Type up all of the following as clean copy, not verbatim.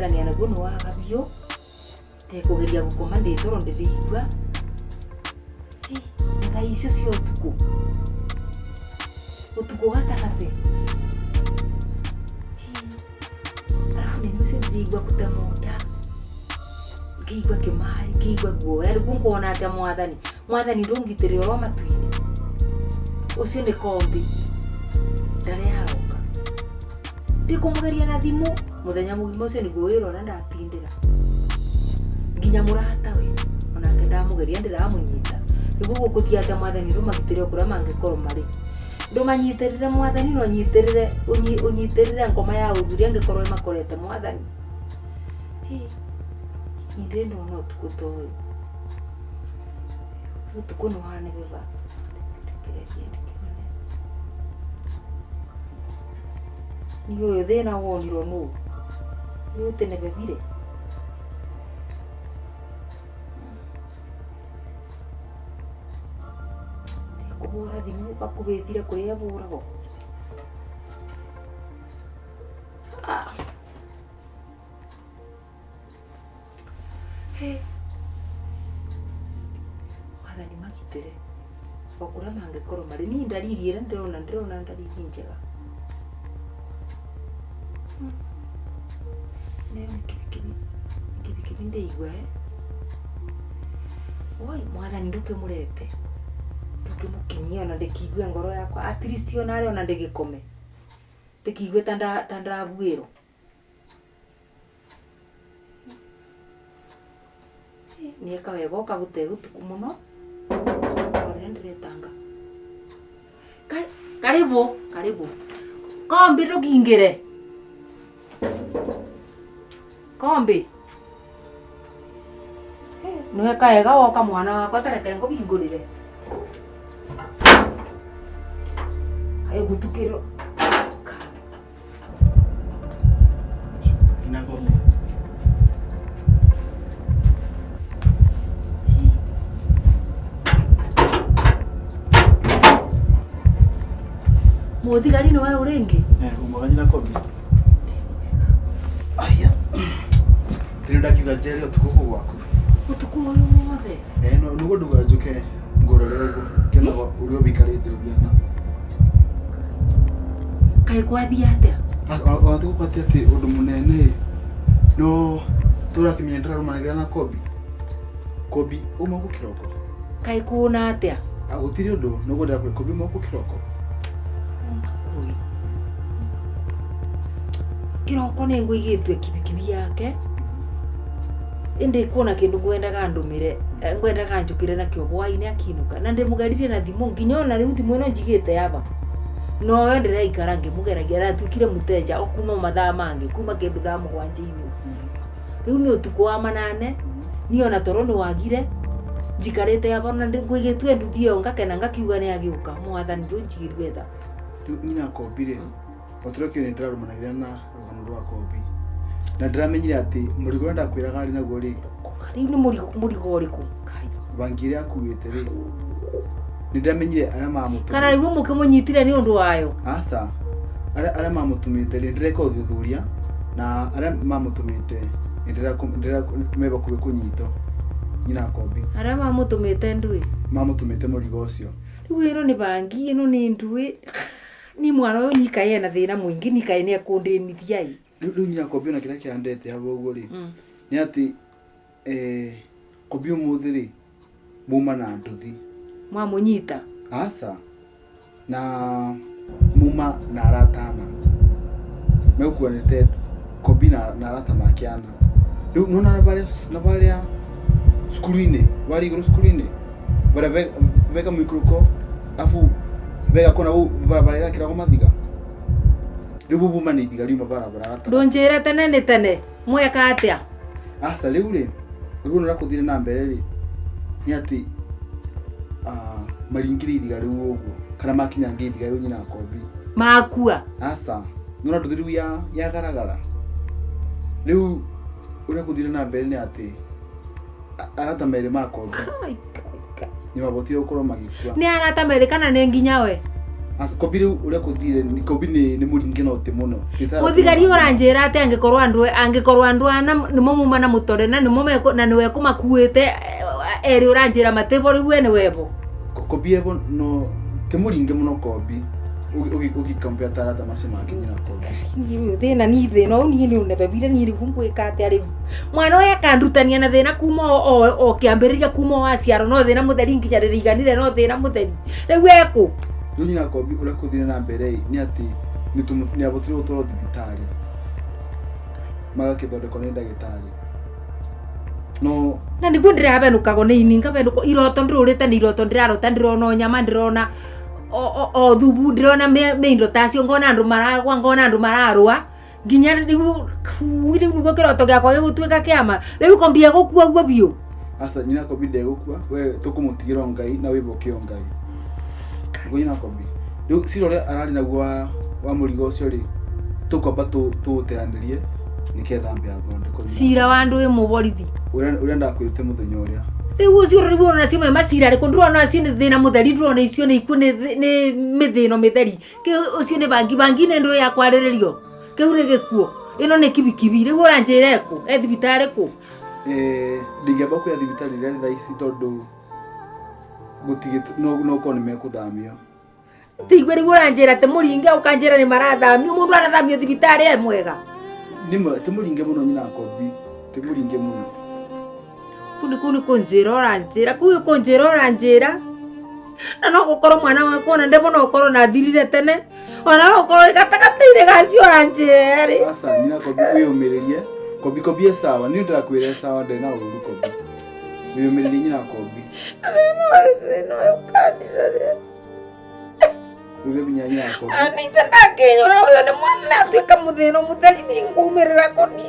Ndĩkũgerania naguo nĩ waga biũ. Ndĩkũgeria gũkoma ndĩ toro ndĩrĩigua. Na thaa icio cia ũtukũ. Ũtukũ gatagatĩ. Arabu nĩ ũcio ndĩraigua gũtemwo nda. Ngĩigua kĩmaĩ, ngĩigua guoya. Rĩu ngona atĩa Mwathani? Mwathani ndũngitĩre oro matu-inĩ. Ũcio nĩ kombi. Ndarĩ aroka. Ndĩkũmũgeria na thimũ mũthenya mũgima ũcio nĩguo wĩra ũrĩa ndatindĩra. Nginya mũratawe onake ndamũgeria ndĩramũnyita. Nĩguo gũkũthiĩ atĩa Mwathani ndũmagitĩre o kũrĩa mangĩkorwo marĩ. Ndũmanyitĩrĩre Mwathani na ũnyitĩrĩre ũnyitĩrĩre ngoma ya ũthuri angĩkorwo ĩmakorete Mwathani. Hĩ, niĩ ndirĩ ndona ũtukũ ta ũyũ. Ũtukũ nĩ wanebeba. Rekereria ndĩkĩone. Niĩ ũyũ thĩna wonirwo nũ? Nĩ ũtĩnebebire? Kũhũra thimũ bakũbĩtire kũrĩa ĩbũragwo. Ah. Hĩ. Mwathani magitĩre o kũrĩa mangĩkorwo marĩ. Niĩ ndariri ĩrĩa ndĩrona ndĩrona ndariri njega. Nayo nĩ kibikibi, kibikibi ndĩigua ĩ. Woi Mwathani ndũkĩmũrete, ndũkĩmũkinyie ona ndĩkiigue ngoro yakwa at least ona arĩ ona ndĩgĩkome, ndĩkiigue ta ndabuĩrwo. Nĩeka wega oka gũte ũtukũ mũno, orĩrĩa ndĩretanga. Karibu, karibu. Kombi ndũkingĩre. Kombi. Nĩweka wega woka mwana wakwa ta reke ngũhingũrĩre. Kaĩ gũtukĩrwo. Inagome. Mũthigari nĩ we ũrĩngĩ? Eh, umaga nyina kobi. Aya. Tiri ndakiuga njere ũtukũ kũ gwaku. Ũtukũ ũyũ wothe? Eh, no nĩguo nduga njũke ngũrore ũguo. Ngĩonaga ũrĩa ũikarĩte ũbiana. Kaĩ gwathiĩ atĩa? Ona ti gũkwatia atĩ ũndũ mũnene ĩ, no tũrakĩmenya ndĩrarũmanĩrĩra na Kobi. Kobi uma gũkũ kĩroko. Kaĩ kũna atĩa? Ah, gũtirĩ ũndũ, nĩguo ndĩrakwĩra Kobi uma gũkũ kĩroko. Uma kũi. Kĩroko nĩ ngũigĩtue kibikibi yake. Ĩndĩ kwona kĩndũ ngwendaga ndũmĩre, ngwendaga njũkĩre nakĩo hwainĩ akiinũka. Na ndĩmũgeririe na thimũ nginya ona rĩu thimũ ĩno njigĩte aba, noyo ndĩraikara ngĩmũgeragia aratuĩkire mũteja o kuma mathaa mangĩ, kuma kĩndũ thaa mũgwanja-inĩ ũguo. Rĩu nĩ ũtukũ wa manane, niĩ ona toro nĩ wagire, njikarĩte aba na ngũigĩtue nduthi ĩyo ngakena ngakiuga nĩ agĩũka, Mwathani ndũnjigĩrue tha. Rĩu nyina Kobi rĩ, o ta ũrĩa ũkĩũĩ nĩ ndĩrarũmanagĩrĩra na rũgano rwa Kobi. Na ndĩramenyire atĩ mũrigo ũrĩa ndakwĩraga arĩ naguo rĩ, Rĩu nĩ mũrigo mũrigo ũrĩkũ? Kai. bangi ĩrĩa akuĩte rĩ, nĩ ndĩramenyire arĩa mamũtũmĩte. Kana rĩu mũkĩmũnyitire nĩ ũndũ wayo? Aca, arĩa arĩa mamũtũmĩte rĩ, ndĩreka ũthuthuria na arĩa mamũtũmĩte nĩ ndĩra me hakuhĩ kũnyitwo nyina Kobi. Arĩa mamũtũmĩte nduĩ? Mamũtũmĩte mũrigo ũcio. Rĩu ĩno nĩ bangi, ĩno nĩ nduĩ. Ni mwana ũyũ nikaĩ ena thĩna mũingĩ nikaĩ nĩ ekũndĩnithia ĩ. Rĩu rĩu nyina Kobi ona kĩrĩa kĩandete hau ũguo rĩ, nĩ atĩ eh, Kobi ũmũthĩ rĩ, muma na nduthi. Mwamũnyita? Aca, na muma na arata ana. Megũkuanĩte Kobi na, na arata make ana. Rĩu nĩwona na barĩa na barĩa cukuru-inĩ, barĩa igũrũ cukuru-inĩ, barĩa beka mũikũrũko abu bega kona bau barabara ĩrakĩragwo mathiga. Rĩu bau bauma na ithiga riuma barabara gatagatĩ. Ndũnjĩre tene nĩ tene mweka atĩa? Aca rĩu rĩ, rĩu ũrĩa kũthire na mbere rĩ, nĩ atĩ ah, maringire ithiga rĩu ũguo kana makinyangia ithiga rĩu nyina Kobi. Makua? Aca, nĩwona nduthi rĩu ya yagaragara. Rĩu ũrĩa kũthire na mbere nĩ atĩ arata merĩ ma Kobi Kai, kai, kai. nĩ mabotire gũkorwo magĩkua. Nĩ arata merĩ kana nĩ nginya we? Kobi rĩu ũrĩa kũthire kobi nĩ mũringe na ũtĩ mũno. Mũthigari ũranjĩra atĩ angĩkorwo andũ ana nĩmo muma na mũtore na nĩmo na nĩwe kũmakuĩte erĩ ũranjĩra matĩbo rĩu we nĩwebo. Kobi ebo no ti mũringe mũno kobi ũgĩkompea ta arata macio make nyina kobi. Thĩna ni thĩna ũyũ niĩ nĩ ũnebebire niĩ rĩu ngwĩka atĩa rĩu. Mwana ũyũ akandutania na thĩna kuma o kĩambĩrĩria kuma o aciarwo no thĩna mũtheri nginya rĩriganire no thĩna mũtheri. Rĩu ekũ? Rĩu nyina kobi ũrĩa kũthire na mbere nĩ atĩ nĩ abotire gũtwarwo thibitarĩ magakĩthondekwo nĩ ndagĩtarĩ no na nĩguo ndĩrabenũkagwo nĩ ini ngabenũka iroto ndĩrũrĩte nĩ iroto ndĩrarota ndĩrona o nyama ndĩrona o thubu ndĩrona mĩindo tacio ngona andũ maragwa ngona andũ mararũa nginya rĩu rĩu nĩguo kĩroto gĩakwa gĩgũtuĩka kĩama rĩu kombia gũkua guo biũ. Aca nyina kobi ndegũkua we tũkũmũtigĩra Ngai na wĩboke o Ngai. Nĩguo nyina kobi rĩu cira ũrĩa ararĩ naguo wa mũrigo ũcio rĩ tũkwamba tũũteanĩrie nĩketha ambe athondekwo. Cira wa andũ wĩ mũborithi. Ũrĩa ndakwĩrĩte mũthenya ũrĩa. Rĩu ũcio rĩu ũrona cio me macira rĩkũ ndĩrona acio nĩ thĩna mũtheri ndĩrona icio nĩ ikuũ nĩ mĩthĩno mĩtheri. Kĩu ũcio nĩ bangi bangi nĩ ndũ ya kwarĩrĩrio. Kĩu nĩ gĩkuũ. Ĩno nĩ kibikibi rĩu ũranjĩra ĩkũ? E thibitarĩ kũ? Ndingĩamba kuoya thibitarĩ ĩrĩa thaa ici tondũ gũtigĩ no korwo nĩ mekũthamio. Tigwe rĩu ũranjĩra atĩ mũringe ũkanjĩra nĩ marathamio mũndũ arathamio thibitarĩ e mwega. Nĩ ti mũringe mũno nyina kobi ti mũringe mũno. Kũu nĩ kũu nĩ kũnjĩra ũranjĩra kũu nĩ kũnjĩra ũranjĩra. Na no gũkorwo mwana wakwa ona ndebo no gũkorwo na thirire tene ona no gũkorwo gatagatĩ-inĩ gacio ũranjĩra rĩ. Aca nyina kobi wĩyũmĩrĩrie kobi kobi e sawa niĩ ndĩrakwĩra e sawa ndarĩ na ũru kobi wĩyũmĩrĩrie nyina kobi. Thĩna ũyũ ũkandira rĩ. Wĩbe binya nyina kobi. Anithe ndakinyũra ũyũ nĩ mwana atuĩka mũthĩna mũtheri nĩ ngumĩrĩra kũni.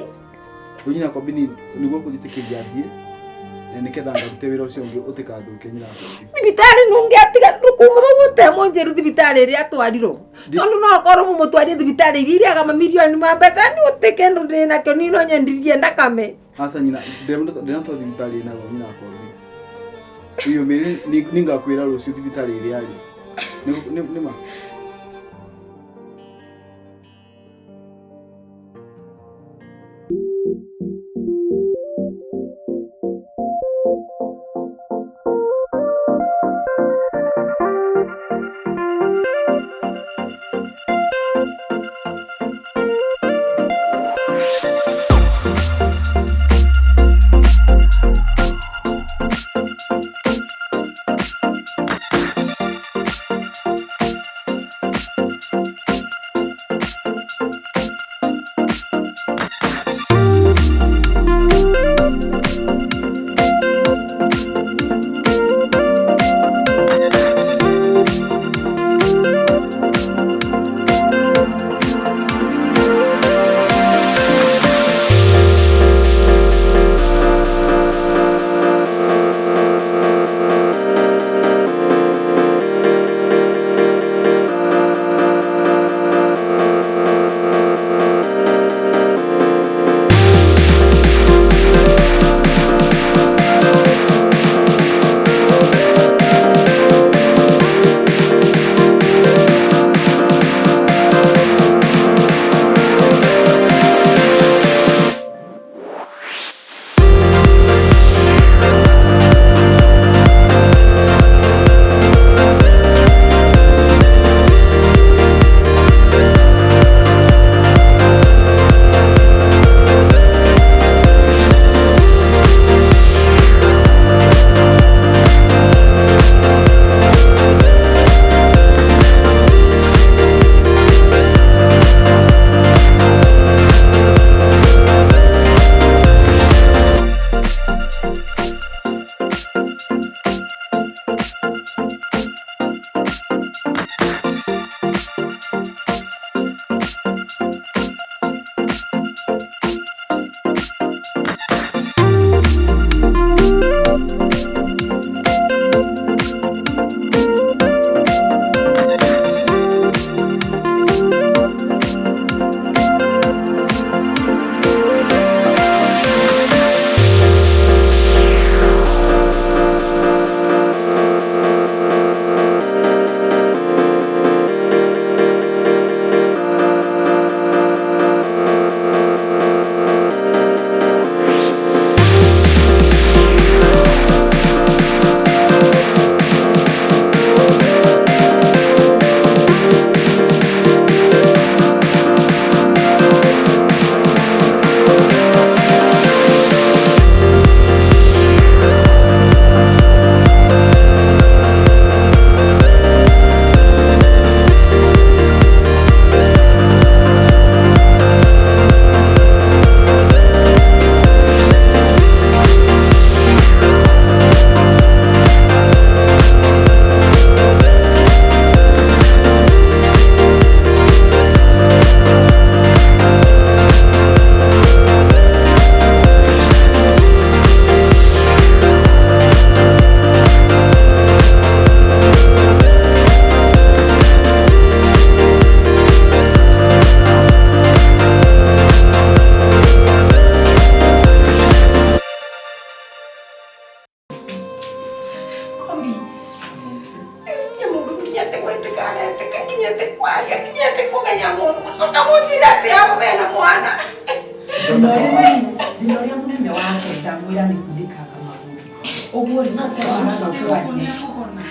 Rĩu nyina kobi nĩguo kũnjĩtĩkĩria thiĩ na nĩketha ngarute wĩra ũcio ũngĩ ũtĩkathũke nyina kobi. Thibitarĩ nũngĩatiga ndũkuma vau ũtemo njĩru thibitarĩ ĩrĩa atwarirwo. Tondũ no akorwo mũmũtwarire thibitarĩ iria iriaga mamirioni ma mbeca nĩ ũtĩ kĩndũ ndĩnakĩo niĩ no nyendirie ndakame. Aca nyina ndĩratwara thibitarĩ ĩnago nyina kobi. Wĩyũmĩrĩrie nĩngakwĩra rũciũ thibitarĩ ĩrĩa arĩ. Nĩ ma?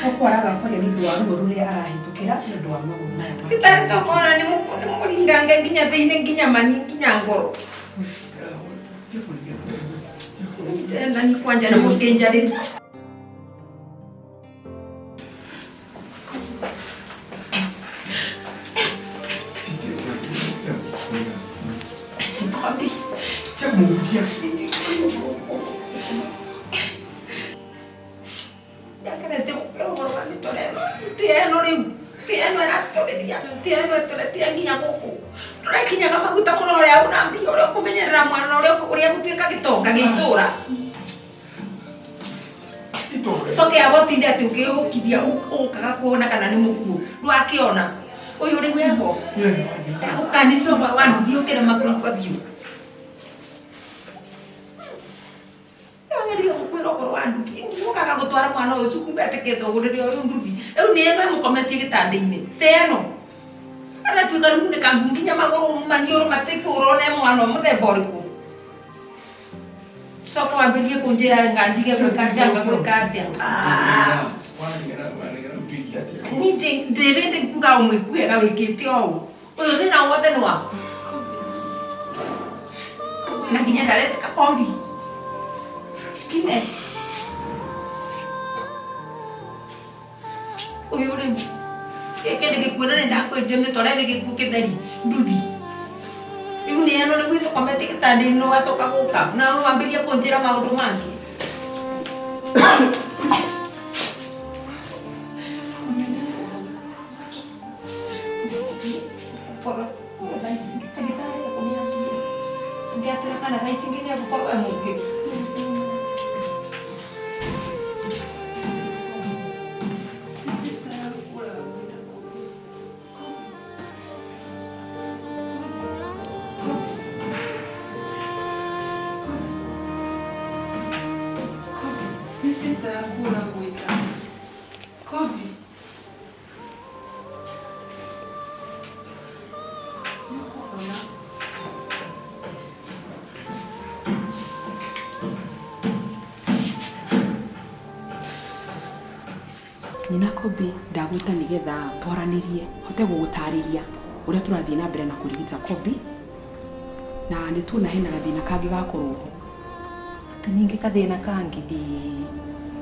Gũkorwo araga kwaria nĩ ũndũ wa ruo rũrĩa arahĩtũkĩra nĩ ũndũ wa magũrũ maya make. Ndagĩtarĩ tokona nĩ mũringange nginya thĩinĩ nginya mani nginya ngoro. Tena ni kwanja nĩ mũkĩnjarĩria. Kobi. Ndakenete gũkĩra ũhoro wa mĩtoro ĩno. Ti ĩno rĩu. Ti ĩno ĩracitũrĩria. Ti ĩno ĩtũretie nginya gũkũ. Tũrekinyaga maguta mũno ũrĩa una mbia ũrĩa ũkũmenyerera mwana ũrĩa gũtuĩka gĩtonga gĩa itũra. Coke agotinde atĩ ũkĩũkithia ũkaga kuona kana nĩ mũkuũ. Ndwakĩona. Ũyũ rĩu eho. Ndagũkanirie ũhoro wa nduthi ũkĩrema kũigua biũ. Ndageria gũkwĩra ũhoro wa nduthi. Ũkaga gũtwara mwana ũyũ cukuru etĩkĩte ũgũrĩre ũyũ nduthi. Rĩu nĩ ĩno ĩmũkometie gĩtanda-inĩ. Te ĩno. Aratuĩka rĩu nĩ kangu nginya magũrũ maniũrũ matikũrwo nĩ mwana mũthemba ũrĩkũ. Coka wambĩrĩrie kũnjĩra nganjige gwĩka njanga gwĩka atĩa. Ni ndĩ nkuga ũmwĩku wega wĩkĩte ũũ. Ũyũ thĩna wothe nĩ waku. Na nginya ndaretĩka kombi. Kine. Ũyũ rĩu gĩkĩ nĩ gĩkuũ na nĩ ndakwĩrire mĩtore nĩ gĩkuũ kĩtheri nduthi. Rĩu nĩ ĩno rĩu ĩtũkometie gĩtanda-inĩ ũgacoka gũka na wambĩrĩrie kũnjĩra maũndũ mangĩ. Ngĩatũra kana thaa ici nginya gũkorwo e mũũkĩru. Nĩ sister yaku ũragwĩta. Kobi. Nĩũkũhona. Nyina Kobi ndagwĩta nĩgetha twaranĩrie hote gũgũtarĩria ũrĩa tũrathiĩ na mbere na kũrigita Kobi na nĩ tuona hena gathĩna kangĩ gakorwo ho. Atĩ ningĩ kathĩna kangĩ. Ĩĩ.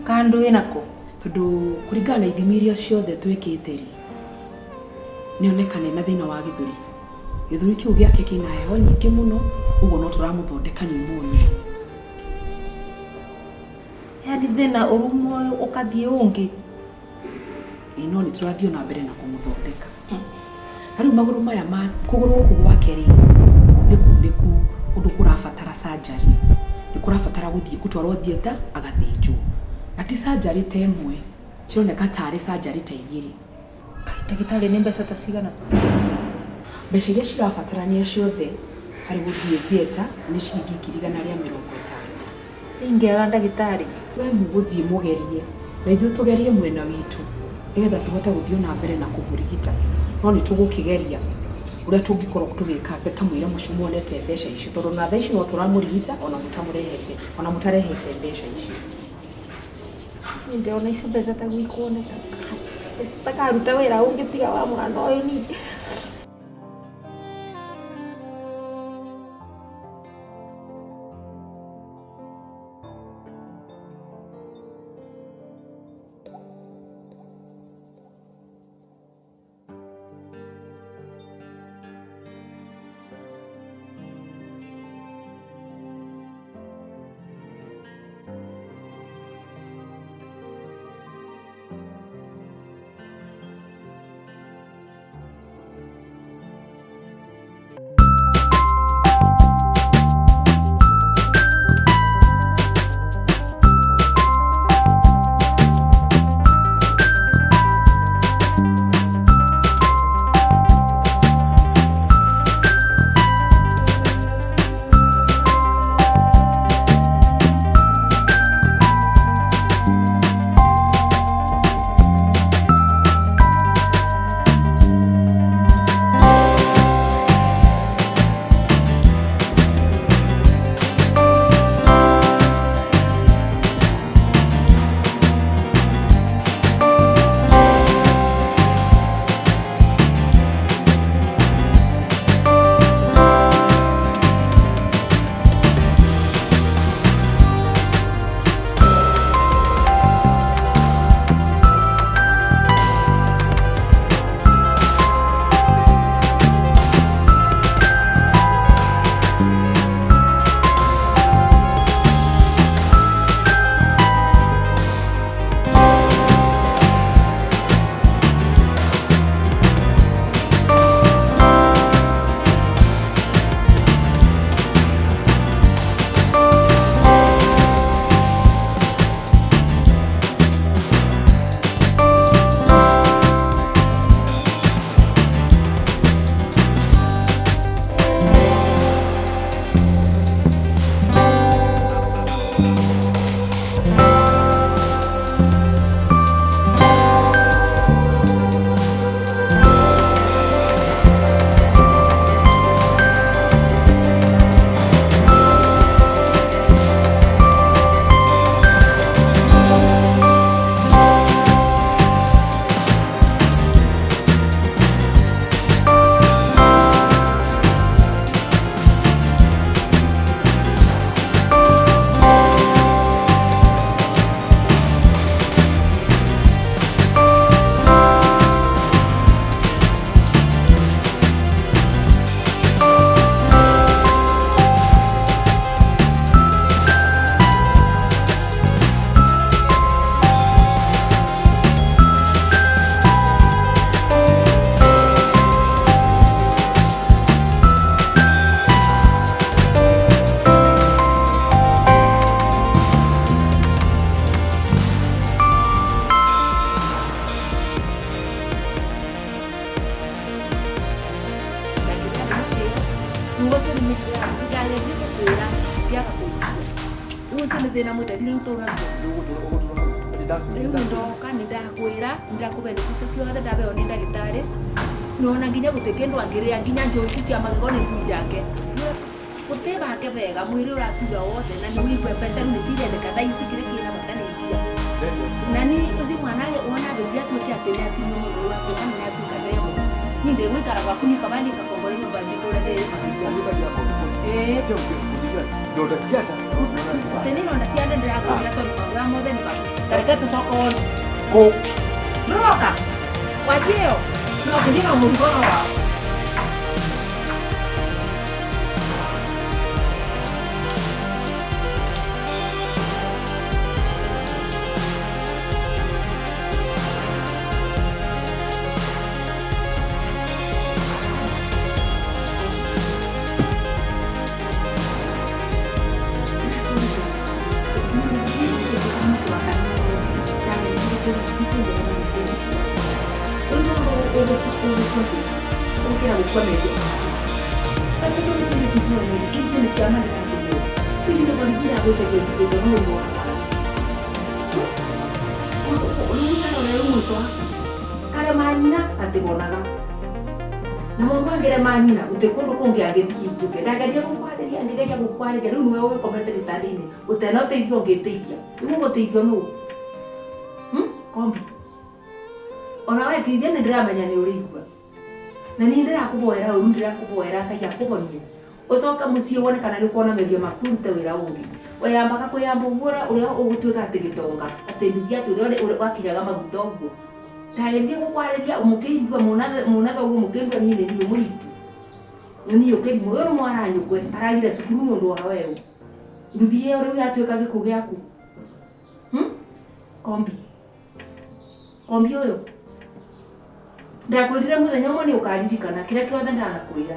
Kandũ ĩnako. Tondũ kũringana na ithimi iria ciothe twĩkĩte rĩ, nĩonekane na thĩna wa gĩthũri. Gĩthũri kĩu gĩake kĩna heho nyingĩ mũno, ũguo no tũramũthondeka pneumonia. Yaani thĩna ũruma ũyũ ũkathiĩ ũngĩ. Ĩĩ no nĩ tũrathiĩ na mbere na kũmũthondeka. Na rĩu magũrũ maya ma kũgũrũ gũkũ gwake rĩ, nĩ kunĩku ũndũ kũrabatara surgery. Nĩ kũrabatara gũthiĩ gũtwarwo theatre agathĩnjwo. Na ti surgery ta ĩmwe, cironeka tarĩ surgery ta igĩrĩ. Kai ndagĩtarĩ nĩ mbeca ta cigana? Mbeca iria cirabatarania ciothe harĩ gũthiĩ theatre nĩ ciringi 150,000. Ingĩaga ndagĩtarĩ. We mũgũthiĩ mũgerie na ithuĩ tũgerie mwena witũ nĩgetha tũhote gũthiĩ na mbere na kũmũrigita. No nĩ tũgũkĩgeria ũrĩa tũngĩkorwo tũgĩka kamũira muonete mbeca icio tondũ na thaa ici no tũramũrigita ona mũtamũrehete ona mũtarehete mbeca icio. Niĩ ndĩrona icio mbeca ta gwikuoneka. Takaruta wĩra ũngĩ tiga wa mwana ũyũ niĩ. Rĩu ũcio nĩ mĩrimũ yaku ndagerie gũkwĩra ndiaga kũnjigua. Rĩu ũcio nĩ thĩna mũtheri rĩu tũnaguo. Rĩu ndoka nĩ ndakwĩra ndakũhe ndeto icio ciothe ndabeo nĩ ndagĩtarĩ nona nginya gũtĩ kĩndũ angĩrĩa nginya njũĩ ici cia magego nĩ mbunjange gũtĩ bake wega mwĩrĩ ũratura wothe na nĩ wĩigue mbeca rĩu nĩcirendeka thaa ici kĩrĩa kĩna bata nĩ mbia na ni ũcio mwana wona agĩthiĩ atuĩke atĩ nĩ atinio magũrũ acoka nĩ atuĩka ndegwa niĩ ndĩgũikara gwaku niĩ kaba niĩ ngakombora nyũmba njitũre ndĩrĩmagĩria atĩ nĩ ironda cia nda ndĩragwĩra tondũ maũndũ maya mothe nĩ maku tareke tũcoke one Kũ ndũroka wathiĩ ĩyo no ngĩthiĩ na mũrigo wao. Karema nyina atibonaga na mundu angirema nyina guti kundu kungi angithii njuke ndageria gukwariria ngigeria gukwariria riu niwe wikomete gitanda-ini utena uteithio ngiteithia riu uguteithio nuu kombi ona we kithia ni ndiramenya ni uriigua na ni ndirakuboera uru ndirakuboera Ngai akuhonie ucoke mucii wone kana ni ukuona mebia maku urute wira ungi weyambaga kwiyamba uguo uria ugutuika ati gitonga ati nduthi ati uria wakinyaga maguta uguo ndagerie gukwariria mukiindua munathe uguo mukiindua nie ni muritu ni ukirimu uyu ni mwana nyukwe aragire cukuru ni undu wa wewe nduthi iyo riu yatuika giku giaku kombi kombi uyu ndakwirire muthenya umwe ni ukaririkana kiria kiothe ndanakwira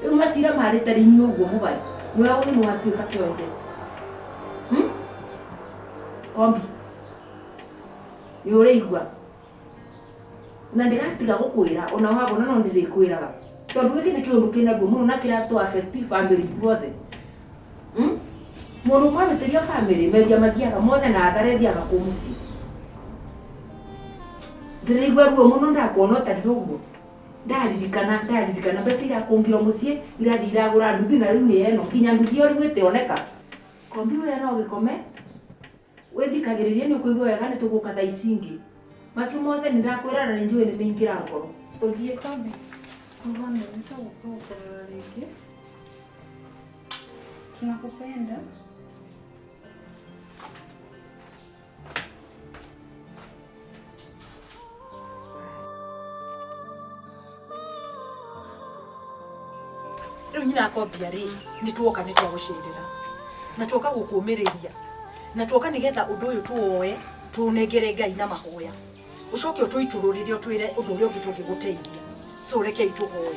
riu macira marite rinyi uguo mubari niwe uyu ni watuika kionje kombi ni uraigua na ndigatiga gukwira ona wabona no ndirikwiraga tondu giki ni kiundu kina guo muno na kiratu affect family ithuothe mundu umwe abitiria family mebia mathiaga mothe na athare thiaga ku mucii ndiraigua ruo muno ndakuona ũtariĩ ũguo ndaririkana mbeca irakũngirwo mũciĩ irathiĩ iragũra nduthi na rĩu nĩ ĩno nginya nduthi ĩyo rĩu ĩtĩoneka kombi we no gĩkome wĩthikagĩrĩrie nĩ ũkũigua wega nĩ tũgũka thaa ici ingĩ macio mothe nĩ ndakwĩra na nĩ njũĩ nĩ maingĩra ngoro tũthiĩ Kombi kuhone nitagũka gũkũrora rĩngĩ tunakupenda. Riu nyina akombia ri ni tuoka ni twagucerera na tuoka gukumiria na tuoka nigetha undu uyu tuoe tunengere Ngai na mahoya ucoke utuitururire utwire undu uria ungi tungiguteithia so reke ituhoe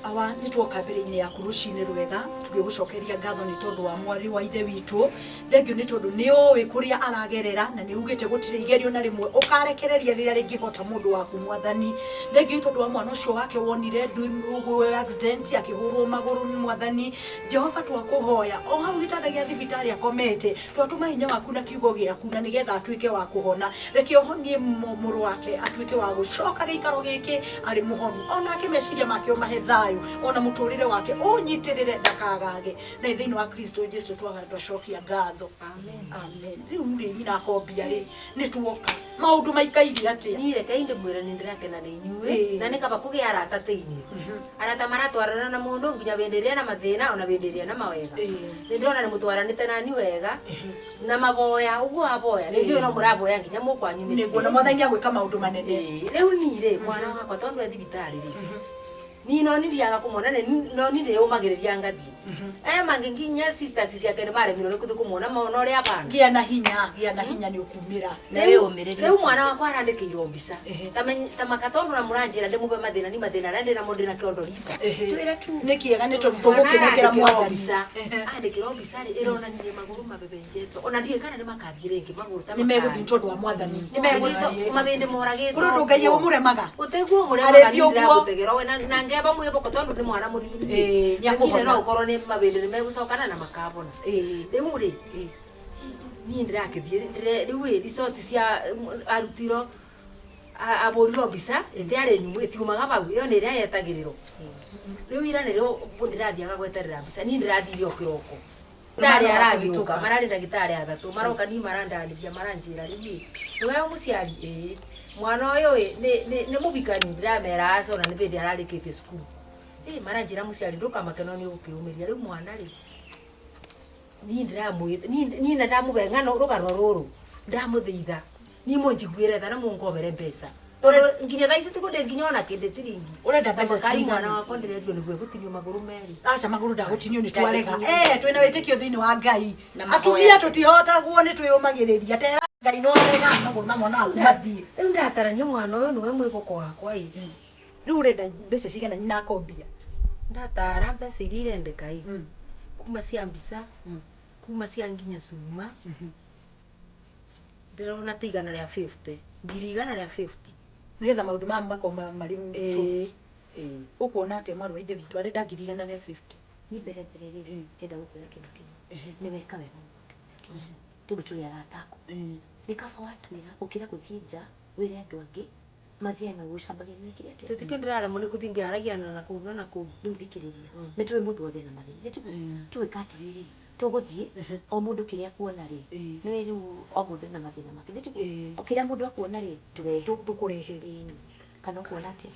awa ni tuoka mbere-inĩ yaku rũcinĩ rwega tũgĩgũcokeria ngatho nĩ tondũ wa mwarĩ wa ithe witũ thengio nĩ tondũ nĩ ũĩ kũrĩa aragerera na nĩ ugĩte gũtirĩ igerio na rĩmwe ũkarekereria rĩrĩa rĩngĩhota mũndũ waku mwathani thengio nĩ tondũ wa mwana ũcio wake wonire accident akĩhũrwo magũrũ nĩ mwathani Jehova twakũhoya o hau gĩtanda gĩa thibitarĩ akomete twatũma hinya waku na kiugo gĩaku na nĩgetha atuĩke wa kũhona reke ũhonie mũrũ wake atuĩke wa gũcoka gĩikaro gĩkĩ arĩ mũhonu onake meciria make ũmahe thayũ ona muturire wake unyitirire ndakagage na thiini wa Kristo Jesu twacokia ngatho amen amen riu ri nyina akombia ri ni tuoka maundu maikaire atia ni reke inde mwira ni ndirakena ni inyuĩ na ni kaba kugia arata ta inyuĩ arata maratwarana na mundu nginya wenderia na mathina ona wenderia na mawega ni ndirona ni mutwaranite na ni wega na maboya uguo aboya ni njũĩ no mũraboya nginya mũkwanyu mĩciĩ niguo na mwathani agwĩka maundu manene riu ni ri mwana wakwa tondu e thibitari ri ni no nithiaga kumona no ni ndiyumagiriria ngathii aya mangi nginya sisters ciake ni maremirwo ni kuthi kumona mona uria abana gia na hinya ni ukumira riu mwana wakwa arandikirwo mbica ta makatondu na muranjira ndimuve mathina ni mathina aria ndina mundu na kiondo rita twira tu ni kiega ni tondu tugukinengera mwathani mbica andikirwo mbica ri ironania maguru mabebenjetwo ona ndiũĩ kana ni makathii ringi maguru ta ni meguthii tondu wa mwathani ni meguthii mabindi moragitwo kuri undu Ngai umuremaga utiguo muremaga ni ndiragutegera we na Keba mwiboko tondu ni mwana munini. Ĩĩ, nĩakũhona. Lakini no ukorwo ni mawindi ni megucokana na makabona. Ĩĩ. Riu ri niĩ ndĩrakĩthiĩ rĩu ĩ ricoti cia arutirwo abũrirwo mbica ĩtiarĩ nyumu ĩtiumaga bau ĩyo nĩ ĩrĩa yetagĩrĩrwo rĩu ira nĩrĩo ndĩrathiaga gweterera mbica niĩ ndĩrathire o kĩroko ndagĩtarĩ aragĩũka mararĩ ndagĩtarĩ athatũ maroka niĩ marandanĩria maranjĩra rĩu ĩ nĩwe mũciari ĩĩ mwana ũyũ ĩ nĩ mũbikani ndĩramera aca ona nĩ bĩndĩ ararĩkĩtie cukuru ĩ maranjĩra mũciari ndũkamake no nĩ ũgũkĩũmĩria rĩu mwana rĩ niĩ ndĩramwĩ niĩ na ndamũhe ng'ano rũgano rũrũ ndamũthaitha niĩ mũnjiguĩre tha na mũngobere mbeca tondũ nginya thaa ici tikũndĩ nginya ona kĩndĩ ciringi Ũrenda mbeca Kai mwana cigana? wakwa ndĩrendio nĩguo egũtinio magũrũ merĩ aca magũrũ ndagũtinio nĩ twarega Ndagũtinio. eh twĩna wĩtĩkio thĩinĩ wa ngai Na mahoya. atumia tũtihotagwo nĩ twĩyũmagĩrĩria tera ngai no arega magũrũ ma mwana waku mathiĩ rĩu ndatarania mwana ũyũ nĩwe mwĩboko wakwa ĩ rĩu ũrenda mbeca cigana nyina akombia ndatara mbeca iria irendeka ĩ kuma cia mbica kuma cia nginya cuma ndĩrona ta 150 150,000 nĩgetha maũndũ maya makorwo marĩ ĩĩ ĩĩ ũkuona atĩa mwarĩ wa ithe witũ arenda 150,000 Ni mbere mbere rĩ ndĩrenda gũkwĩra kĩndũ kĩmwe nĩ weka wega mũno tondũ tũrĩ arata aku nĩ kaba watwĩra gũkĩra gũthiĩ nja wĩre andũ angĩ mathiae magĩgũcambagia nĩwekire atĩa tũtikĩ ndĩraremwo nĩ gũthiĩ ngĩaragia na kũu na na kũu rĩu thikĩrĩria nĩ tũĩ mũndũ wothe na mathĩna nĩ tiguo tũgwĩka atĩrĩrĩ tũgũthiĩ o mũndũ kĩrĩa akuona rĩ nĩwe rĩu o mũndũ ena mathĩna make nĩ tiguo o kĩrĩa mũndũ akuona rĩ tũrehe tũkũrehe Ĩĩ. Kana ũkuona atĩa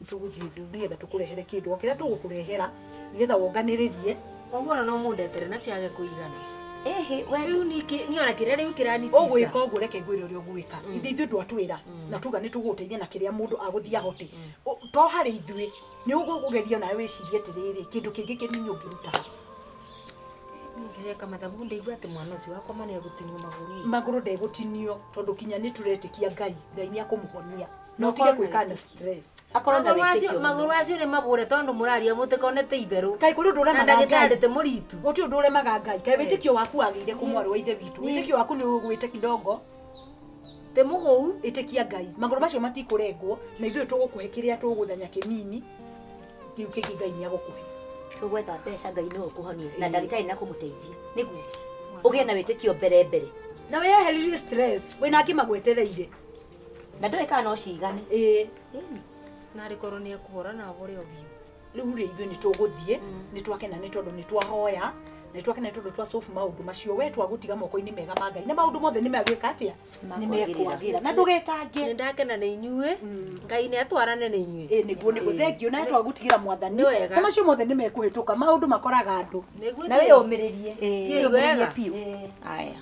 tũgũthiĩ nĩgetha tũkũrehere kĩndũ o kĩrĩa tũgũkũrehera nĩgetha wonganĩrĩrie koguo ona no mũndetere na ciage kũigana ĩhĩ we rĩu ningĩ niĩ ona kĩrĩa rĩu kĩranitica ũgwĩka ũguo reke ngwĩre ũrĩa ũgwĩka ithe ithuĩ ndwatwĩra na tuga nĩ tũgũgũteithia na kĩrĩa mũndũ agũthiĩ ahote to harĩ ithuĩ nĩ ũgũgeria nawe wĩcirie atĩrĩrĩ kĩndũ kĩngĩ kĩnini ũngĩruta ha ndĩreka mathabu ndaigua atĩ mwana ũcio wakwa ma nĩegũtinio magũrũ magũrũ ndegũtinio tondũ kinya nĩ tũretĩkia ngai ngai nĩ akũmũhonia na No ũtige korwo gwĩka na stress akorwo na Magũrũ acio- wĩtĩkio magũrũ acio nĩ mabũre tondũ mũraria mũtĩkonete itherũ kaĩ kũrĩ ũndũ na ũremaga ndagĩtarĩ ngai tĩ mũritu gũtirĩ ũndũ ũremaga ngai kaĩ wĩtĩkio waku wagĩire kũ mwarĩ wa ithe witũ wĩtĩkio waku nĩ ũgwĩte kidogo tĩ mũgũu ĩtĩkia ngai magũrũ macio matikũrengwo na ithuĩ tũgũkũhe kĩrĩa tũgũthanya kĩnini kĩu kĩngĩ ngai nĩ agũkũhe tũgwetha mbeca ngai nĩwe ũkũhonia na ndagĩtarĩ nĩ akũmũteithia nĩguo ũgĩe na wĩtĩkio mbere mbere na wĩyeheririe stress wĩna angĩ magwetereire na ndũĩ kana no cigane ĩĩ Ĩni. narĩ korwo nĩ ekũhora na abore o biũ rĩu rĩ ithuĩ nĩ tũgũthiĩ nĩ twakena nĩ tondũ nĩ twahoya na nĩ twakena nĩ tondũ twacobu maũndũ macio we twagũtiga moko-inĩ mega ma ngai na maũndũ mothe nĩ megwĩka atĩa nĩ mekwagĩra na ndũgetange nĩ ndakena nĩ inyuĩ ngai nĩ atwarane nĩ inyuĩ ĩ nĩguo nĩguo thengio na twagũtigĩra mwathani Nĩ wega. na macio mothe nĩ mekũhĩtũka maũndũ makoraga andũ nĩguo na wĩyũmĩrĩrie Thiĩ wega. biũ aya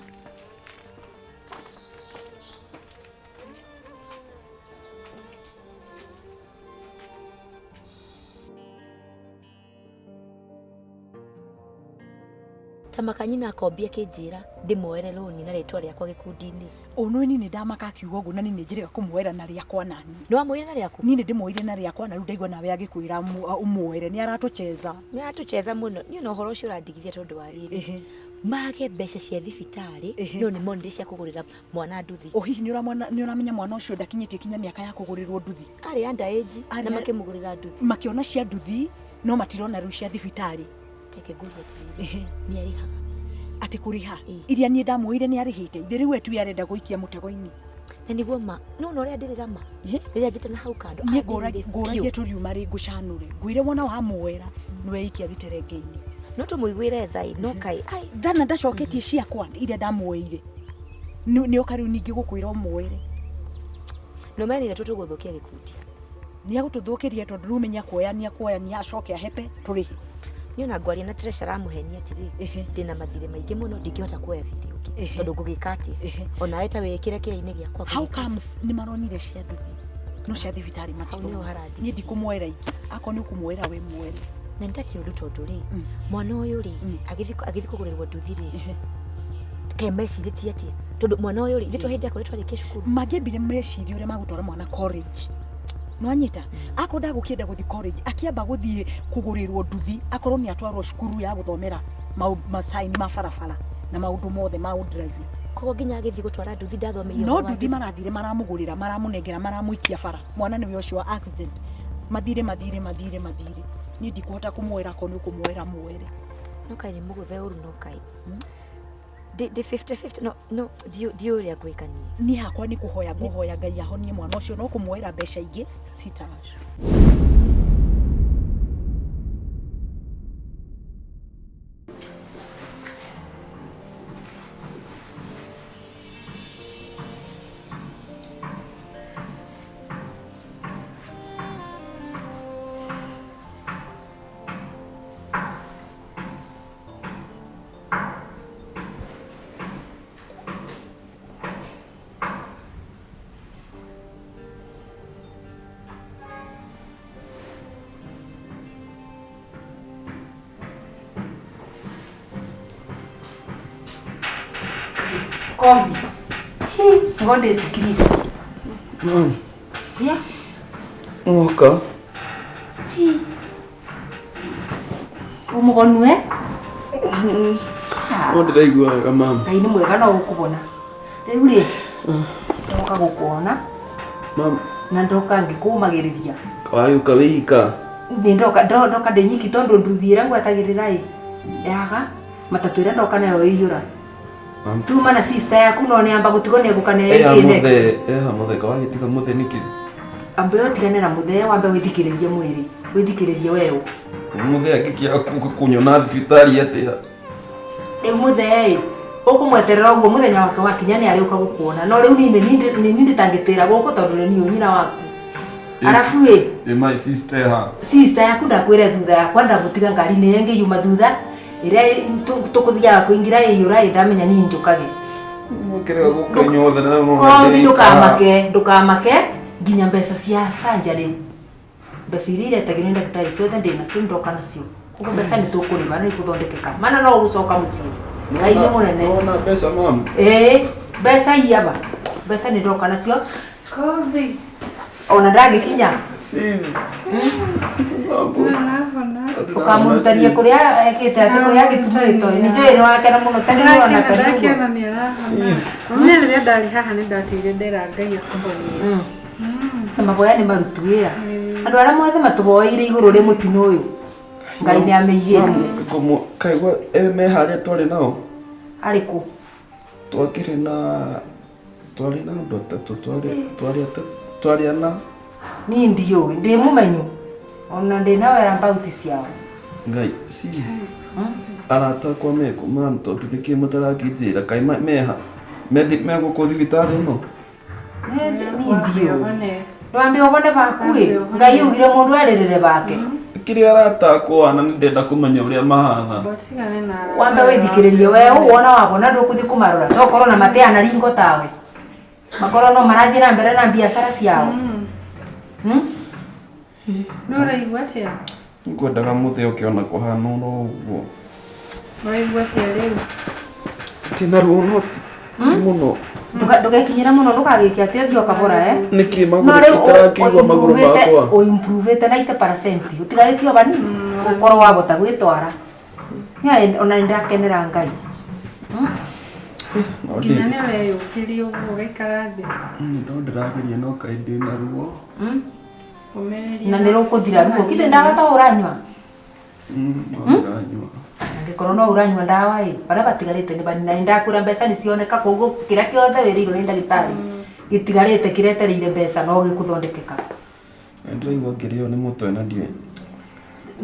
ta makanyina akombia kĩnjĩra ndĩmuoere rũni na rĩtwa rĩakwa gĩkundi-inĩ ũnũĩ niĩ nĩ ndamaka akiuga ũguo na niĩ nĩ njĩrĩga kũmuoera na rĩakwa nani nĩ wamwĩra na rĩaku niĩ nĩ ndĩmuoire na rĩakwa na rĩu ndaigua nawe agĩkwĩra ũmuoere nĩ aratũcheza nĩ aratũcheza mũno niĩ ona ũhoro ũcio ũrandigithia tondũ wa rĩrĩ Ĩhĩ. mage mbeca cia thibitarĩ Ĩhĩ. no nĩ monire cia kũgũrĩra mwana nduthi o hihi nĩ ũramenya mwana ũcio ndakinyĩtie kinya mĩaka ya kũgũrĩrwo nduthi arĩ under age na Arĩ- makĩmũgũrĩra nduthi makĩona cia nduthi no matirona rĩu cia thibitarĩ teke ngũrie atĩrĩrĩ Ĩhĩ. nĩ arĩhaga atĩ kũrĩha Ĩ. iria niĩ ndamuoire nĩ arĩhĩte ithe rĩu etu arenda gũikia mũtego-inĩ na nĩguo ma no na ũrĩa ndĩrĩra ma Ĩhĩ. rĩrĩa njĩte na hau kando niĩ andĩrĩire ngũragie biũ. tũriuma rĩ ngũcanũre ngwĩre wona wamuoera nĩweikia gĩterenge-inĩ no tũmũiguĩre thai no kaĩ ai thana ndacoketie ciakwa iria ndamuoire nĩ oka rĩu ningĩ gũkwĩra ũmuoere no menire tũtũgũthũkia gĩkundi nĩ agũtũthũkĩria tondũ rĩu menya kuoya nĩ akuoya nĩ acoke ahepe tũrĩhe niĩ ona ngwaria na treasure aramũhenia atĩrĩ Ĩhĩ. ndĩna mathirĩ maingĩ mũno ndingĩhota kuoya thirĩ ũngĩ Ĩhĩ. tondũ ngũgĩka atĩa Ĩhĩ. onawe ta wĩkĩre kĩrĩa-inĩ gĩakwa how ngũgĩka atĩa? comes nĩ maronire cia nduthi no cia thibitarĩ Hau nĩho matirona harandigithia. niĩ ndikũmuoera ingĩ akorwo nĩ ũkũmuoera we muoere na nĩ ta kĩũndũ tondũ rĩ mwana ũyũ rĩ agĩthiĩ kũgũrĩrwo nduthi rĩ kaĩ mecirĩtie atĩa tondũ mwana ũyũ rĩ ithuĩ to hĩndĩ akorwo twarĩkia cukuru mangĩambire mecirie ũrĩa magũtwara mwana college nwanyita akorwo ndagũkĩenda gũthiĩ college akĩamba gũthiĩ kũgũrĩrwo nduthi akorwo nĩ atwarwo cukuru ya gũthomera masaini ma barabara na maũndũ mothe ma ũndrive koguo nginya agĩthiĩ gũtwara nduthi ndathomeire no ũhoro wa nduthi marathire maramũgũrĩra maramũnengera maramũikia bara mwana nĩwe ũcio wa accident Mathirĩ mathirĩ mathirĩ mathirĩ. Niĩ ndikũhota kũmuoera akorwo nĩ ũkũmuoera muoere. No kaĩ nĩ mũgũthe ũru no kaĩ. Ndĩ ndĩ 50-50 no no ndiũ ndiũ ũrĩa ngwĩka niĩ. Niĩ hakwa nĩ kũhoya ngũhoya Ngai ahonie mwana ũcio no kũmuoera mbeca ingĩ sitash. Kombi. Hi, ngonde sikirite. Mom, Ya. woka. Hi. Umugonue? No ndĩraigua wega mam. Ngai nĩ mwega no gũkũbona. Rĩu rĩ, ndoka gũkuona Mam, na ndoka ngĩkũmagĩrĩria. wagĩũka wĩika. Nĩ ndoka ndoka ndĩ nyiki tondũ nduthi ĩrĩa ngwetagĩrĩra ĩ yaga matatũ ĩrĩa ndoka nayo ĩiyũra. Mam. Tuma na sister yaku no nĩ amba gũtigwo nĩ egũka nayo Eha ĩngĩ next. mũthee, eha mũthee, kawagĩtiga mũthee nĩkĩ? Ambe ũtigane na mũthee wambe wĩthikĩrĩrie mwĩrĩ wĩthikĩrĩrie weũ. Mũthee angĩkĩaga kũka kũnyona thibitarĩ atĩa? Rĩu mũthee ĩ ũkũmweterera ũguo mũthenya wake wakinya nĩ arĩũka gũkuona no rĩu niĩ nĩ niĩ ndĩtangĩtĩra gũkũ tondũ nĩ niĩ nyina waku. Arabu ĩ Ĩ my sister eha. sister yaku ndakwĩre thutha yakwa ndamũtiga ngari-inĩ ĩrĩa ĩngĩ yuma thutha ĩrĩa tũkũthiaga kũingĩra ĩiyũra ĩ ndamenya niĩ njũkage. Mũkĩrega gũka inyuothe na rĩu Kombi ndũkamake ndũkamake nginya mbeca cia surgery mbeca iria iretagio nĩ ndagĩtarĩ ciothe ndĩ nacio ndoka nacio koguo mbeca nĩ tũkũrĩma nĩ ikũthondekeka mana no ũgũcoka mũciĩ Ngai nĩ mũnene. Nona mbeca mam. Ĩĩ mbeca iaba mbeca nĩ ndoka nacio Kobi. ona ndagĩkinya Sis. Mambo. Nĩũrahona. ũkamũrutania kũrĩa ekĩte atĩ kũrĩa agĩtumĩtwo nĩ njũĩ nĩ wakena mũno ta nĩ ona Ndakena ta nĩguo. ndakena nĩ arahona. Sis. Niĩ rĩrĩa ndarĩ haha nĩ ndatigire ndera Ngai akũhonie. Na maboya nĩ marutu wĩra andũ arĩa mothe matũhoeire igũrũ rĩ mũtino ũyũ Ngai nĩ amĩigĩte. Ngũmũ kaigua me harĩa twarĩ nao. Arĩ kũ? Twakĩrĩ na twarĩ na andũ atatũ twarĩ twarĩ atatũ twarĩ ana. Niĩ ndiũĩ ndĩ mũmenyu ona ndĩ na wera mbauti ciao. Ngai sis. Arata akwa mekũ mam tondũ nĩkĩ mũtarakĩnjĩra kaĩ meha me gũkũ thibitarĩ ĩno. Niĩ ndiũĩ. Ũhone. Ndwambe ũbone baku ĩ Ngai augire mũndũ erĩrĩre bake. Kĩrĩa arata akwa na nĩndenda kũmenya ũrĩa mahana. Tigane na arata. Wambe wĩthikĩrĩrie we wona wabona ndũkũthiĩ kũmarora tokorwo na mateana ringo tawe makorwo no marathiĩ na mbere na biacara ciao. Nĩ ũraigua atĩa? Ngwendaga mũthee ũkĩona kũhana oro ũguo. Ũraigua atĩa rĩu? Ndĩna ruo no ti mũno. Ndũgekinyĩre mũno ndũkagĩke atĩ ũthiĩ o kabora eh. Nĩkĩ No magũrũ rĩu itarakĩigua magũrũ makwa. ũimprovĩte na 80% ũtigarĩtie o banini ũkorwo wabota gwĩtwara. Niĩ ona nĩndakenera Ngai. No Nginya nĩ ũreyũkĩria ũguo ũgaikara thĩ. No ndĩrageria no kaĩ ndĩna ruo. Ũmĩrĩria. Na nĩ rũkũthira ruo githĩ ndawa to ũranyua? No ndĩranyua. Angĩkorwo no ũranyua ndawa ĩ barĩa batigarĩte nĩ banini na nĩndakwĩra mbeca nĩcioneka koguo kĩrĩa kĩothe wĩrĩirwo nĩ ndagĩtarĩ gĩtigarĩte kĩretereire mbeca no gĩkũthondekeka. Ndĩraigua ngĩrĩo nĩ mũtwe na ndiũĩ.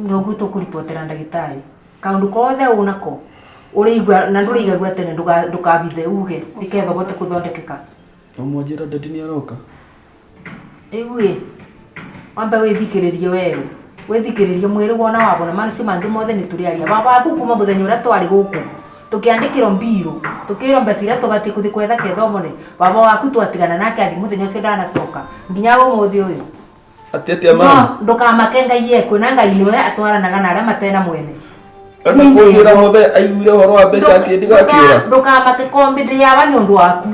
Noguo tũkũribotera ndagĩtarĩ kaũndũ kothe ũnako ũrĩigua na ndũrĩigagua tene ndũkabithe uge nĩketha ũbote kũthondekeka. No mwanjĩra ndadi nĩ aroka? Rĩu ĩ wambe wĩthikĩrĩrie weũ wĩthikĩrĩrie mwĩrĩ wona wabona macio mangĩ mothe nĩ tũrĩaria baba waku kuma mũthenya ũrĩa twarĩ gũkũ tũkĩandĩkĩrwo mbirũ tũkĩrwo mbeca iria tũbatiĩ kũthiĩ kwetha ketha ũmone baba waku twatigana nake athiĩ mũthenya ũcio ndanacoka nginya ũmũthĩ ũyũ. Atĩ atĩa mam? No ndũkamake Ngai ekwe na Ngai nĩwe atwaranaga na arĩa matena mwene. Enda kũnjĩra mũthee aiguire ũhoro wa mbeca akĩndiga akĩũra. Ndũkamake kombi ndĩawa nĩ ũndũ waku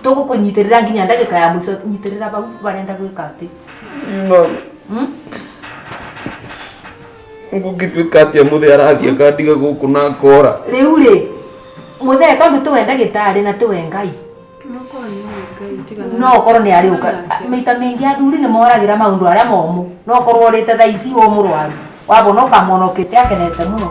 tũgũkũnyitĩrĩra nginya ndagĩka ya mũico nyitĩrĩra bau barenda gwĩka atĩ. Mam. Ngũngĩtuĩka atĩa mũthee arathiĩ akandiga gũkũ na akora. Rĩu rĩ mũthee tondũ tiwe ndagĩtarĩ na tiwe Ngai. Korwo nĩ ũĩ Ngai tigana No ũkorwo nĩ arĩũka. nake. Maita maingĩ athuri nĩ moragĩra maũndũ arĩa momũ. No ũkorwo ũrĩte thaa ici wĩ mũrwaru. Wabona ũkamwona ũkĩte akenete mũno.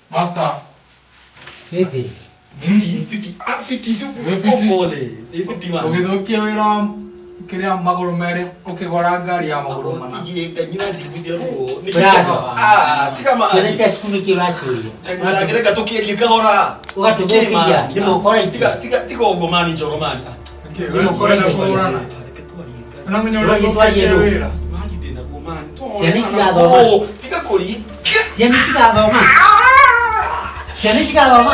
Master. Vipi? Fiti, ah, fiti icio pole. Nĩ fiti man. Ũgĩthũkia wĩra wa kĩrĩa magũrũ merĩ ũkĩgũra ngari ya magũrũ mana. Brado. Ah, tiga ma. Ciana cia cukuru nĩkĩ ũraciũria? Reka tũkĩerie kahora. Ũgatũthũkĩria nĩ moko Tiga tiga tiga ũguo mani njoro mani. Nĩ kũhũrana. Ũramenya ũrĩa Ũrathiĩ twarie ũthũkĩtie nũ? wĩra. Ciana itigathoma. Tiga kũri. Ciana itigathoma. Ciana itigathoma.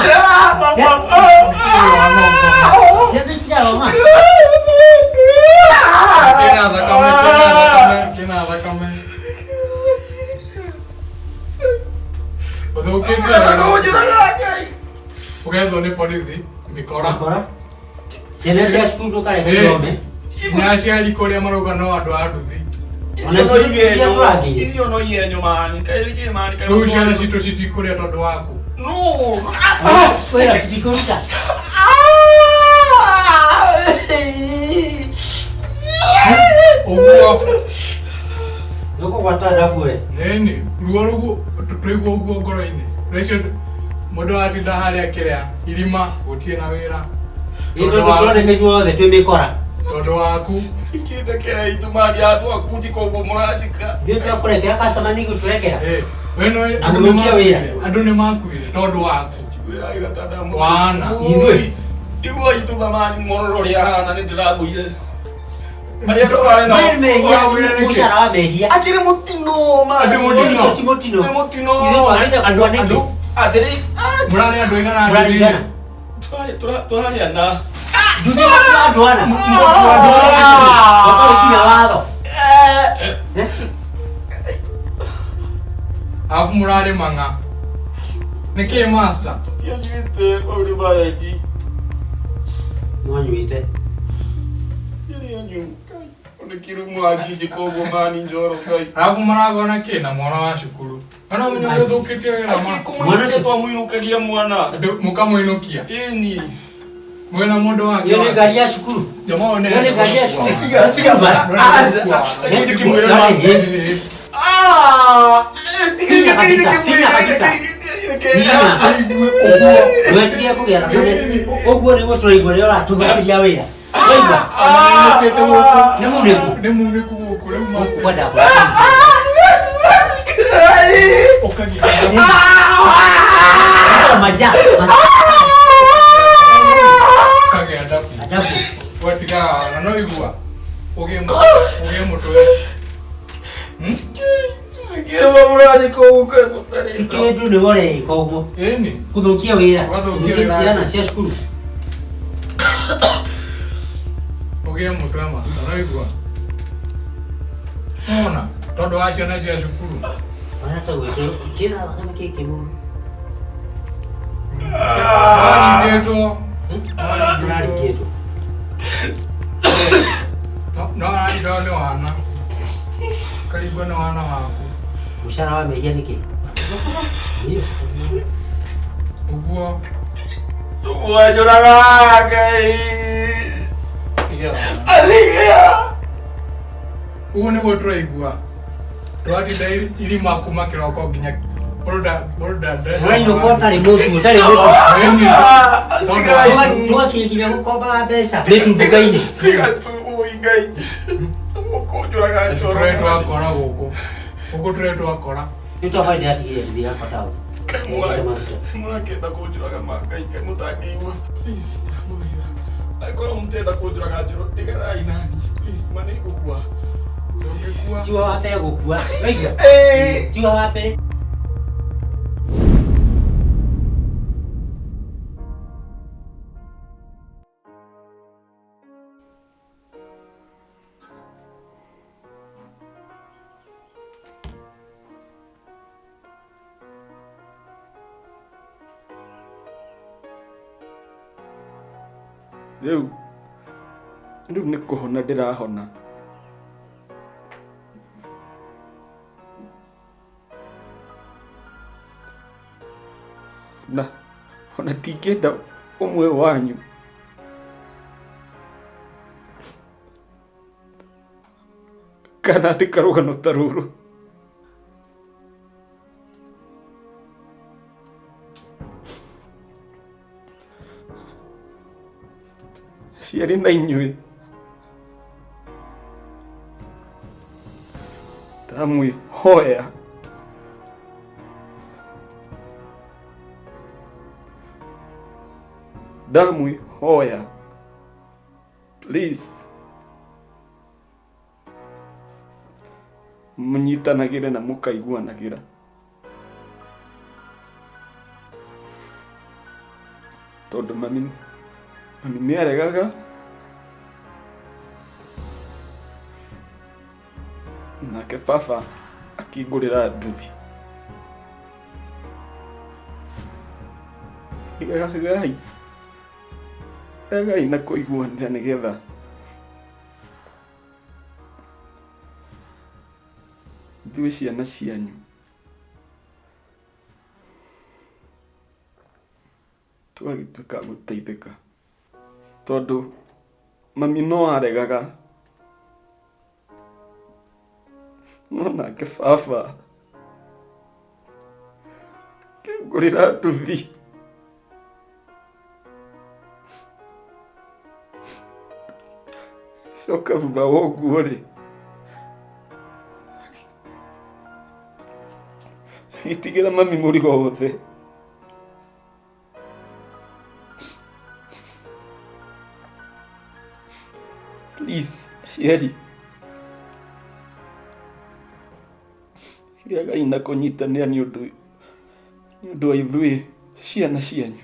Ciana itigathoma. Kĩna thakame, kĩna thakame, kĩna thakame. Ũthũkĩtie wĩra. Ũgethwo nĩ borithi, mĩkora. Mĩkora. Ciana cia cukuru ndũkareke ithome. Nĩ aciari kũrĩa marauga no andũ a nduthi. Ona ciana iria tũragĩire. Icio no igenyo mani. Kaĩ rĩkĩ mani kaĩ. Rĩu ciana citũ citikũrĩa tondũ waku. No. Wĩra tũtikũruta. Ũguo. Nĩũkũgwata ndabu we. Nĩni, ruo rũguo tũigua ũguo ngoro-inĩ. Rĩcio mũndũ atinda harĩa kĩrĩa irima gũtirĩ na wĩra. Ĩ tondũ tũroneka ithuothe twĩ mĩkora. Tondũ waku. Kĩndekera itumani andũ aku tika ũguo mũranjĩka. Ithuĩ twakũrekera customer nĩ gũtũrekera. We nĩ Na gũthũkia wĩra. Andũ nĩ makuire tondũ waku. Wana. Ithuĩ. Igua ituthamani mororo ũrĩa ahana nĩ ndĩragũire. Marĩa tũrarĩ nao. Maya nĩ mehia, mũcara wa mehia. Akĩrĩ mũtino mani. Andũ mũtino. Ũcio ti mũtino. Nĩ mũtino. Ithuĩ twagĩte kũgua nĩkĩ? Atĩrĩ. Mũrarĩ andũ aigana Mũrarĩ aigana? Tũrarĩ ana. Nduthi ĩgakua andũ ana. Gũtarĩ nginya watho. Alafu mũrarĩ mang'a. Nĩkĩ master? Tũtianyuĩte mau nĩ mahendi. Mwanyuĩte. Tũtianyu. Nĩ kĩrumu anjinjĩka ũguo mani njoro Ngai. Alafu maragona kĩ na mwana wa cukuru. Ona menya ũrĩa ũthũkĩtie wĩra master. Mwana twamũinũkagia mwana. Mũkamũinũkia. Ĩni. Mwĩna mũndũ wake. Ĩyo nĩ ngari ya cukuru. Jamaa one. Ĩyo nĩ ngari ya cukuru. Tiga tiga. Ah! Finya kabisa, finya kabisa. Finya. Ndũgetigĩre kũgĩa thakame. Ũguo nĩguo tũraigua rĩrĩa ũratũthũkĩria wĩra. Waigua? Nĩ munĩku. Nĩ munĩku gũkũ rĩu master. Kwenda Ũkagia. maja. Ũkagĩa ndabu. Ndabu. Watigaga na no igua. Ũgĩe ũgĩe mũtwe. Ti kĩndũ nĩwe ũreĩka ũguo. Ĩni. Gũthũkia wĩra. Ũgathũkia Gũthũkia wĩra. ciana cia cukuru. Ũgĩe mũtwe master no igua. Ona tondũ wa ciana cia cukuru. Ona ta gwĩtwo kĩna thakame kĩngĩ mũru. Maringĩtwo. Ũraringĩtwo. No ararindwo nĩ wana. Karingwo nĩ wana waku. Mũcara wa mehia nĩ kĩ? Ũguo. Wanjũraga Ngai. Athigia. Ũguo nĩguo tũraigua. Tũratinda irima kuma kĩroko nginya mũndũ nda Ũrainũka ũtarĩ mũtu, ũtarĩ mũtu. Tũgakinya nginya gũkombaga mbeca. Mĩtu nduka-inĩ. Tiga tu ũi Ngai. Mũkũnjũraga njoro. Tũrĩ twakora gũkũ. Gũkũ tũrĩ twakora. Nĩ twakora ndĩratigire nduthi yakwa taũni. Ĩkĩte maguta. Mũrakĩenda kũnjũraga ma Ngai kaĩ mũtangĩigua. Please, ndamũthaitha. Angĩkorwo mũtenda kũnjũraga njoro, tiganai nani. Please, ma nĩ ngũkua. Ndũngĩkua. Tiwe wa mbere gũkua. Waigua? Tiwe wa mbere. Rĩu rĩu nĩ kũhona ndĩrahona. Na ona ndingĩenda ũmwe wanyu kana andĩka rũgano ta rũrũ. Aciari na inyuĩ ndamwĩhoya ndamwĩhoya please mũnyitanagĩre na mũkaiguanagĩra. Tondũ mami mami nĩ aregaga nake baba akĩngũrĩra nduthi. Gai gai na kũiguanĩra nĩgetha ithuĩ ciana cianyu tũgagĩtuĩka a gũteithĩka tondũ mami no aregaga no nake baba akĩngũrĩra nduthi. Coka thutha wa ũguo rĩ agĩtigĩra mami mũrigo wothe. Please aciari gĩagai na kũnyitanĩra nĩ ũndũ nĩ ũndũ wa ithuĩ ciana cianyu.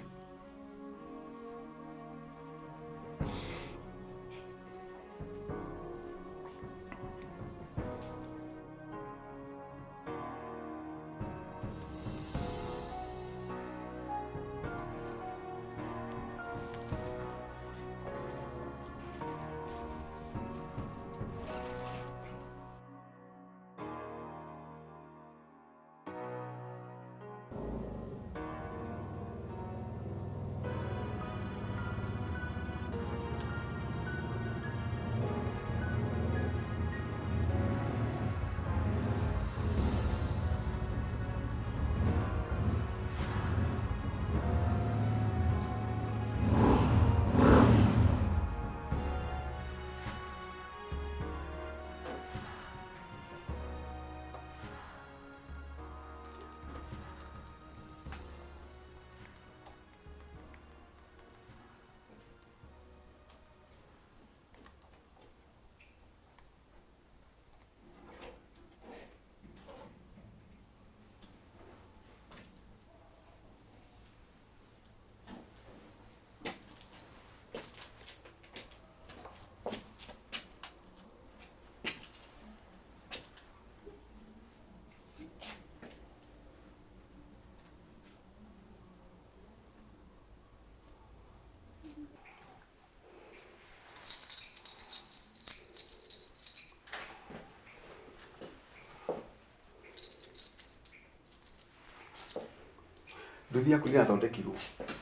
Nduthi yaku nĩrathondekirwo.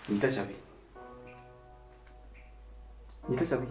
Nyita cabi. Nyita cabi.